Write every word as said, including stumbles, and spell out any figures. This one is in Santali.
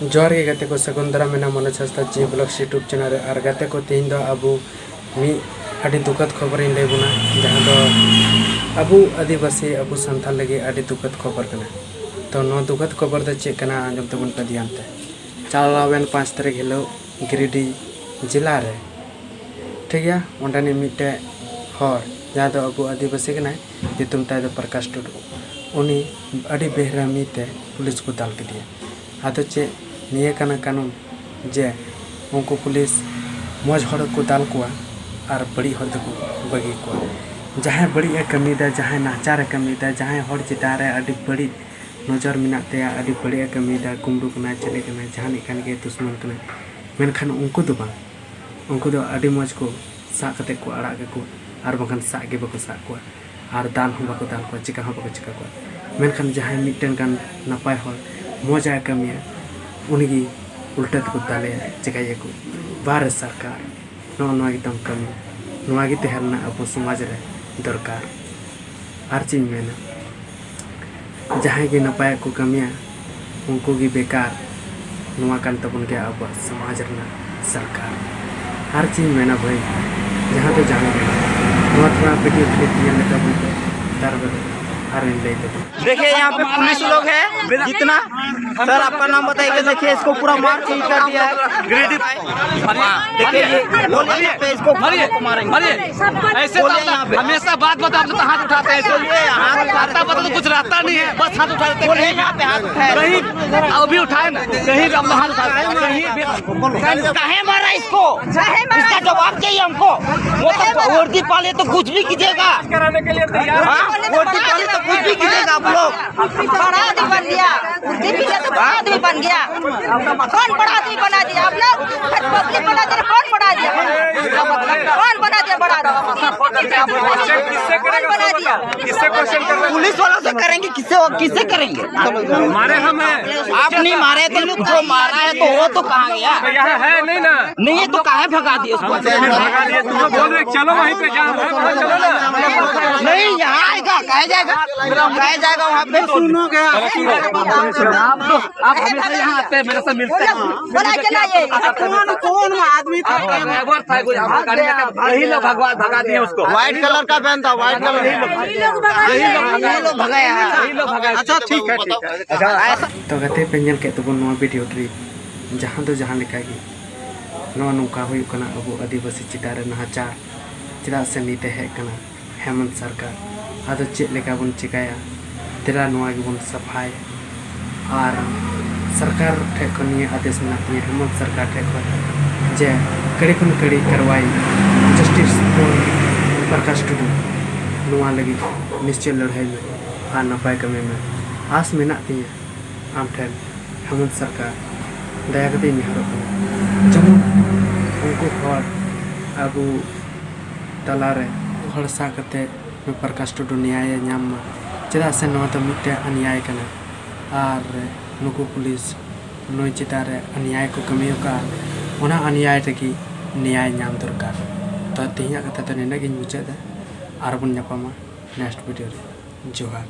ᱡᱚᱦᱟᱨ ᱜᱮ ᱜᱟᱛᱮ ᱠᱚ, ᱥᱟᱹᱜᱩᱱ ᱫᱟᱨᱟᱢ ᱢᱮᱱᱟᱜᱼᱟ ᱢᱚᱱᱳᱡᱽ ᱦᱟᱸᱥᱫᱟ ᱡᱤ ᱵᱞᱚᱜ YouTube ᱪᱮᱱᱮᱞ ᱨᱮ᱾ ᱟᱨ ᱜᱟᱛᱮ ᱠᱚ, ᱛᱮᱦᱮᱧ ᱫᱚ ᱟᱵᱚ ᱢᱤᱫ ᱟᱹᱰᱤ ᱫᱩᱠᱷᱚᱫ ᱠᱷᱚᱵᱚᱨᱤᱧ ᱞᱟᱹᱭ ᱵᱚᱱᱟ, ᱡᱟᱦᱟᱸ ᱫᱚ ᱟᱵᱚ ᱟᱹᱫᱤᱵᱟᱹᱥᱤ, ᱟᱵᱚ ᱥᱟᱱᱛᱟᱲ ᱞᱟᱹᱜᱤᱫ ᱟᱹᱰᱤ ᱫᱩᱠᱷᱚᱫ ᱠᱷᱚᱵᱚᱨ ᱠᱟᱱᱟ᱾ ᱛᱚ ᱱᱚᱣᱟ ᱫᱩᱠᱷᱚᱫ ᱠᱷᱚᱵᱚᱨ ᱫᱚ ᱪᱮᱫ ᱠᱟᱱᱟ, ᱟᱸᱡᱚᱢ ᱛᱟᱵᱚᱱ ᱯᱮ ᱫᱷᱮᱭᱟᱱ ᱛᱮ᱾ ᱪᱟᱞᱟᱣᱮᱱ ᱯᱟᱸᱪ ᱛᱟᱹᱨᱤᱠᱷ ᱦᱤᱞᱳᱜ ᱜᱤᱨᱤᱰᱤ ᱡᱮᱞᱟ ᱨᱮ, ᱴᱷᱤᱠ ᱜᱮᱭᱟ, ᱚᱸᱰᱮᱱᱤᱡ ᱢᱤᱫᱴᱮᱡ ᱦᱚᱲ, ᱡᱟᱦᱟᱸ ᱫᱚ ᱟᱵᱚ ᱟᱹᱫᱤᱵᱟᱹᱥᱤ ᱠᱟᱱᱟᱭ, ᱧᱩᱛᱩᱢ ᱛᱟᱭ ᱫᱚ ᱯᱨᱚᱠᱟᱥ ᱴᱩᱰᱩ, ᱩᱱᱤ ᱟᱹᱰᱤ ᱵᱮᱨᱟᱦᱤ ᱛᱮ ᱯᱩᱞᱤᱥ ᱠᱚ ᱫᱟᱞ ᱠᱮᱫᱮᱭᱟ᱾ ᱟᱫᱚ ᱪᱮᱫ ᱱᱤᱭᱟᱹ ᱠᱟᱱᱟ ᱠᱟᱹᱱᱩᱱ ᱡᱮ ᱩᱱᱠᱩ ᱯᱩᱞᱤᱥ ᱢᱚᱡᱽ ᱦᱚᱲ ᱠᱚ ᱫᱟᱞ ᱠᱚᱣᱟ ᱟᱨ ᱵᱟᱹᱲᱤᱡ ᱦᱚᱲ ᱫᱚᱠᱚ ᱵᱟᱹᱜᱤ ᱠᱚᱣᱟ? ᱡᱟᱦᱟᱸᱭ ᱵᱟᱹᱲᱤᱡ ᱮ ᱠᱟᱹᱢᱤᱭᱮᱫᱟ, ᱡᱟᱦᱟᱸᱭ ᱱᱟᱦᱟᱪᱟᱨ ᱮ ᱠᱟᱹᱢᱤᱭᱮᱫᱟ, ᱡᱟᱦᱟᱸᱭ ᱦᱚᱲ ᱪᱮᱛᱟᱱ ᱨᱮ ᱟᱹᱰᱤ ᱵᱟᱹᱲᱤᱡ ᱱᱚᱡᱚᱨ ᱢᱮᱱᱟᱜ ᱛᱟᱭᱟ, ᱟᱹᱰᱤ ᱵᱟᱹᱲᱤᱡ ᱮ ᱠᱟᱹᱢᱤᱭᱮᱫᱟ, ᱠᱩᱢᱵᱽᱲᱩ ᱠᱟᱱᱟᱭ, ᱪᱤᱞᱤ ᱠᱟᱱᱟᱭ, ᱡᱟᱦᱟᱱᱤᱡ ᱠᱟᱱ ᱜᱮ, ᱫᱩᱥᱢᱚᱱ ᱠᱟᱱᱟᱭ, ᱢᱮᱱᱠᱷᱟᱱ ᱩᱱᱠᱩ ᱫᱚ ᱵᱟᱝ, ᱩᱱᱠᱩ ᱫᱚ ᱟᱹᱰᱤ ᱢᱚᱡᱽ ᱠᱚ ᱥᱟᱵ ᱠᱟᱛᱮ ᱠᱚ ᱟᱲᱟᱜ ᱠᱟᱠᱚ, ᱟᱨ ᱵᱟᱝᱠᱷᱟᱱ ᱥᱟᱵ ᱜᱮ ᱵᱟᱠᱚ ᱥᱟᱵ ᱠᱚᱣᱟ, ᱟᱨ ᱫᱟᱞ ᱦᱚᱸ ᱵᱟᱠᱚ ᱫᱟᱞ ᱠᱚᱣᱟ, ᱪᱤᱠᱟ ᱦᱚᱸ ᱵᱟᱠᱚ ᱪᱤᱠᱟ ᱠᱚᱣᱟ᱾ ᱢᱮᱱᱠᱷᱟᱱ ᱡᱟᱦᱟᱸᱭ ᱢᱤᱫᱴᱮᱱ ᱜᱟᱱ ᱱᱟᱯᱟᱭ ᱦᱚᱲ ᱢᱚᱡᱟᱭ ᱠᱟᱹᱢᱤᱭᱟ, ᱩᱱᱤᱜᱮ ᱩᱞᱴᱟᱹ ᱛᱮᱠᱚ ᱫᱟᱞᱮᱭᱟ, ᱪᱤᱠᱟᱹᱭᱟᱠᱚ? ᱵᱟᱨ ᱥᱚᱨᱠᱟᱨ, ᱱᱚᱜᱼᱚ ᱱᱚᱣᱟ ᱜᱮᱛᱟᱢ ᱠᱟᱹᱢᱤ, ᱱᱚᱣᱟ ᱜᱮ ᱛᱟᱦᱮᱸ ᱞᱮᱱᱟ ᱟᱵᱚ ᱥᱚᱢᱟᱡᱽ ᱨᱮ ᱫᱚᱨᱠᱟᱨ᱾ ᱟᱨ ᱪᱮᱫ ᱤᱧ ᱢᱮᱱᱟ, ᱡᱟᱦᱟᱸᱭ ᱜᱮ ᱱᱟᱯᱟᱭᱟᱜ ᱠᱚ ᱠᱟᱹᱢᱤᱭᱟ, ᱩᱱᱠᱩ ᱜᱮ ᱵᱮᱠᱟᱨ᱾ ᱱᱚᱣᱟ ᱠᱟᱱ ᱛᱟᱵᱚᱱ ᱜᱮᱭᱟ ᱟᱵᱚᱣᱟᱜ ᱥᱚᱢᱟᱡᱽ ᱨᱮᱱᱟᱜ ᱥᱚᱨᱠᱟᱨ᱾ ᱟᱨ ᱪᱮᱫ ᱤᱧ ᱢᱮᱱᱟ ᱵᱷᱟᱹᱭ, ᱡᱟᱦᱟᱸ ᱫᱚ ᱡᱟᱦᱟᱸ ᱜᱮ, ᱱᱚᱣᱟ ᱛᱷᱚᱲᱟ ᱵᱷᱤᱰᱤᱭᱳ ᱠᱞᱤᱯ ᱧᱮᱞ ᱞᱮᱠᱟ ᱵᱚᱱ ᱛᱟᱨ ᱟᱨ ᱤᱧ ᱞᱟᱹᱭ ᱛᱟᱵᱚᱱᱟ᱾ देखिए, यहाँ पे पुलिस लोग है, जितना सर, आपका नाम बताइए। देखिए, इसको पूरा मार पीट कर दिया है। गिरिडीह। हाँ, देखिए, ये बोलिए यहाँ पे, इसको मारेंगे। ऐसे तो हमेशा बात बताओ, आप तो हाथ उठाते हैं। हाथ उठाता, मतलब, कुछ रहता नहीं है, बस हाथ उठा देते हैं। कहीं अभी उठाए ना, कहीं हम हाथ उठाते हैं, कहीं भी। काहे मारा इसको? इसका जवाब चाहिए हमको। वो तो वर्दी पाले तो कुछ भी कीजिएगा। हाँ, वर्दी पाले तो कुछ भी कीजिएगा आप लोग। बड़ा आदमी बन गया, कुर्सी पीछे तो बड़ा आदमी बन गया। कौन बड़ा आदमी बना दिया? अपना पब्लिक बना दिया, कौन बना दिया? कौन बना दिया बड़ा आदमी? कौन बना दिया? पुलिस वालों से करेंगे, किससे, किससे करेंगे? मारे हम हैं। आप नहीं मारे तो जो मारा है तो वो तो कहाँ गया? यहाँ है नहीं ना। नहीं, तो काहे भगा दिए उसको? भगा दिए, तुम लोग बोल रहे चलो वहीं पे, जहाँ है वहाँ चलो ना। नहीं, यहाँ आएगा, कहे जाएगा, कहे जाएगा वहाँ पे। सुनो क्या? आप तो, आप हमेशा यहाँ आते हैं, मेरे से मिलते हैं। बोला चला ये। कौन कौन आदमी था? ड्राइवर था कोई, हमारे गाड़ी में, यही लोग भगवा भगा दिए उसको। व्हाइट कलर का वैन था, व्हाइट कलर। यही लोग भगाया। अच्छा, ठीक है, ठीक है। ᱛᱚ ᱜᱟᱛᱮ ᱯᱮ ᱧᱮᱞ ᱠᱮᱫ ᱛᱟᱵᱚᱱ ᱱᱚᱣᱟ ᱵᱷᱤᱰᱤᱭᱳ ᱠᱞᱤᱯ, ᱡᱟᱦᱟᱸ ᱫᱚ ᱡᱟᱦᱟᱸ ᱞᱮᱠᱟ ᱜᱮ ᱱᱚᱜᱼᱚ ᱱᱚᱝᱠᱟ ᱦᱩᱭᱩᱜ ᱠᱟᱱᱟ ᱟᱵᱚ ᱟᱹᱫᱤᱵᱟᱹᱥᱤ ᱪᱮᱛᱟᱱ ᱨᱮ ᱱᱟᱦᱟᱪᱟᱨ᱾ ᱪᱮᱫᱟᱜ ᱥᱮ ᱱᱤᱛ ᱮ ᱦᱮᱡ ᱠᱟᱱᱟ ᱦᱮᱢᱚᱱᱛ ᱥᱚᱨᱠᱟᱨ, ᱟᱫᱚ ᱪᱮᱫ ᱞᱮᱠᱟ ᱵᱚᱱ ᱪᱮᱠᱟᱭᱟ? ᱫᱮᱞᱟ ᱱᱚᱣᱟ ᱜᱮᱵᱚᱱ ᱥᱟᱯᱷᱟᱭ᱾ ᱟᱨ ᱥᱚᱨᱠᱟᱨ ᱴᱷᱮᱡ ᱠᱷᱚᱱ ᱱᱤᱭᱟᱹ ᱟᱫᱮᱥ ᱢᱮᱱᱟᱜ ᱛᱤᱧᱟᱹ, ᱦᱮᱢᱚᱱᱛ ᱥᱚᱨᱠᱟᱨ ᱴᱷᱮᱡ ᱠᱷᱚᱱ, ᱡᱮ ᱠᱟᱹᱲᱤ ᱠᱷᱚᱱ ᱠᱟᱹᱲᱤ ᱠᱟᱨᱣᱟᱭ, ᱡᱟᱥᱴᱤᱥ ᱯᱷᱚᱨ ᱯᱨᱚᱠᱟᱥ ᱴᱩᱰᱩ, ᱱᱚᱣᱟ ᱞᱟᱹᱜᱤᱫ ᱱᱤᱥᱪᱚᱭ ᱞᱟᱹᱲᱦᱟᱹᱭ ᱢᱮ ᱟᱨ ᱱᱟᱯᱟᱭ ᱠᱟᱹᱢᱤ ᱢᱮ᱾ ᱟᱥ ᱢᱮᱱᱟᱜ ᱛᱤᱧᱟᱹ ᱟᱢ ᱴᱷᱮᱱ ᱦᱮᱢᱚᱱᱛ ᱥᱚᱨᱠᱟᱨ, ᱫᱟᱭᱟ ᱠᱟᱛᱮ ᱤᱧ ᱱᱮᱦᱚᱨᱚᱜ ᱠᱟᱱᱟ, ᱡᱮᱢᱚᱱ ᱩᱱᱠᱩ ᱦᱚᱲ ᱟᱵᱚ ᱛᱟᱞᱟᱨᱮ ᱦᱚᱲ ᱥᱟᱶ ᱠᱟᱛᱮ ᱯᱨᱚᱠᱟᱥ ᱴᱩᱰᱩ ᱱᱮᱭᱟᱭᱮ ᱧᱟᱢ ᱢᱟ᱾ ᱪᱮᱫᱟᱜ ᱥᱮ ᱱᱚᱣᱟ ᱫᱚ ᱢᱤᱫᱴᱮᱱ ᱚᱱᱱᱭᱟᱭ ᱠᱟᱱᱟ ᱟᱨ ᱱᱩᱠᱩ ᱯᱩᱞᱤᱥ ᱱᱩᱭ ᱪᱮᱛᱟᱱ ᱨᱮ ᱚᱱᱱᱭᱟᱭ ᱠᱚ ᱠᱟᱹᱢᱤ ᱟᱠᱟᱫᱼᱟ᱾ ᱚᱱᱟ ᱚᱱᱱᱭᱟᱭ ᱨᱮᱜᱮ ᱱᱮᱭᱟᱭ ᱧᱟᱢ ᱫᱚᱨᱠᱟᱨ᱾ ᱛᱚ ᱛᱮᱦᱮᱧᱟᱜ ᱠᱟᱛᱷᱟ ᱫᱚ ᱱᱤᱱᱟᱹᱜ ᱜᱤᱧ ᱢᱩᱪᱟᱹᱫ ᱮᱫᱟ᱾ ᱟᱨᱵᱚᱱ ᱧᱟᱯᱟᱢᱟ ᱱᱮᱠᱥᱴ ᱵᱷᱤᱰᱤᱭᱳ ᱨᱮ᱾ ᱡᱚᱦᱟᱨ᱾